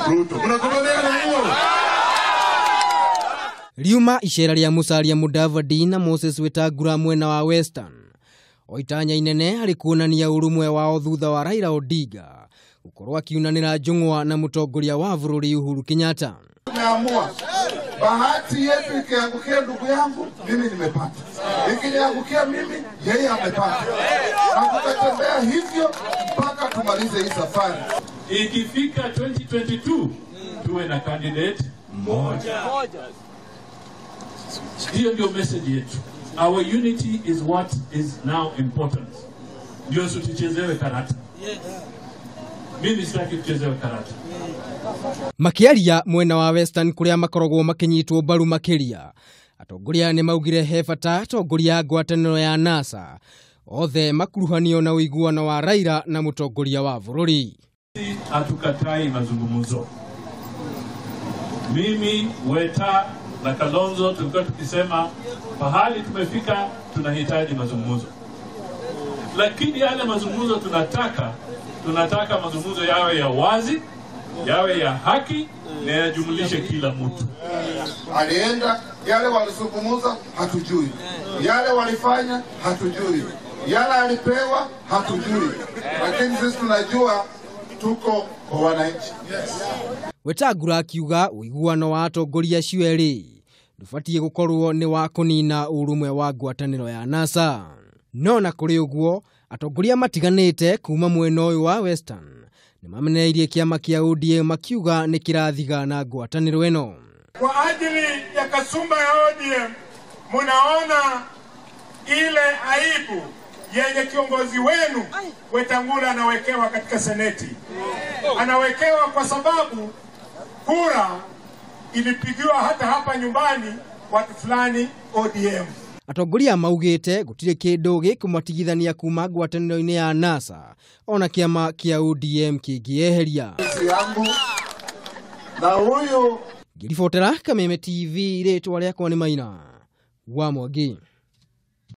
Ruto. Mnakubaliana hiyo? Riuma icera ria Musalia Mudavadi na Moses Wetangula mwena wa Western oitanya inene harĩ kuonania ũrũmwe wao thutha wa Raila Odinga gukorwo akiunanĩra njũng'wa na mũtongoria wa bũrũri Uhuru Kenyatta. Tumeamua bahati yetu ikiangukia ndugu yangu mimi nimepata, ikiniangukia mimi yeye amepata, na tutatembea hivyo mpaka tumalize hii safari. Ikifika 2022 tuwe na candidate mmoja. Hiyo ndio message yetu. Our unity is what is now important. Ndio tusichezewe karata. Mimi sitaki tuchezewe karata. Makiaria mwena wa Western kuria makoragwo makinyitwo mbaru makiria, atongoria ni maugire he bata atongoria ngwatanĩro ya NASA othe makuruhanio na ũiguano wa Raila na mũtongoria wa bũrũri. Hatukatai mazungumzo. Mimi, Weta na Kalonzo tulikuwa tukisema pahali tumefika tunahitaji mazungumzo. Lakini yale mazungumzo tunataka mazungumzo yawe ya wazi, yawe ya haki na yajumlishe kila mtu. Alienda, yale walizungumza hatujui, yale walifanya hatujui, yale alipewa hatujui, lakini sisi tunajua tuko kwa wananchi. Wetangula akiuga ũiguano wa atongoria acio erĩ ndũbatiĩ gũkorwo nĩ wa kũnina ũrũmwe wa ngwatanĩro ya NASA. No na kũrĩ ũguo atongoria matiganĩte kuma mwena ũyũ wa Western nĩmameneirie kĩama kĩa ODM makiuga nĩ kĩrathiga na ngwatanĩro ĩno. Kwa ajili ya kasumba ya ODM munaona ile aibu yenye kiongozi wenu Wetangula anawekewa katika seneti. Anawekewa kwa sababu kura ilipigiwa hata hapa nyumbani watu fulani ODM. Atongoria maugite gutire kindu gikumatigithania kuma ngwatanĩro-inĩ ya NASA ona kĩama kĩa ODM kĩngĩeheria. Na huyu ngiribotera Kameme TV, rĩtwa rĩakwa nĩ Maina wa Mwangi.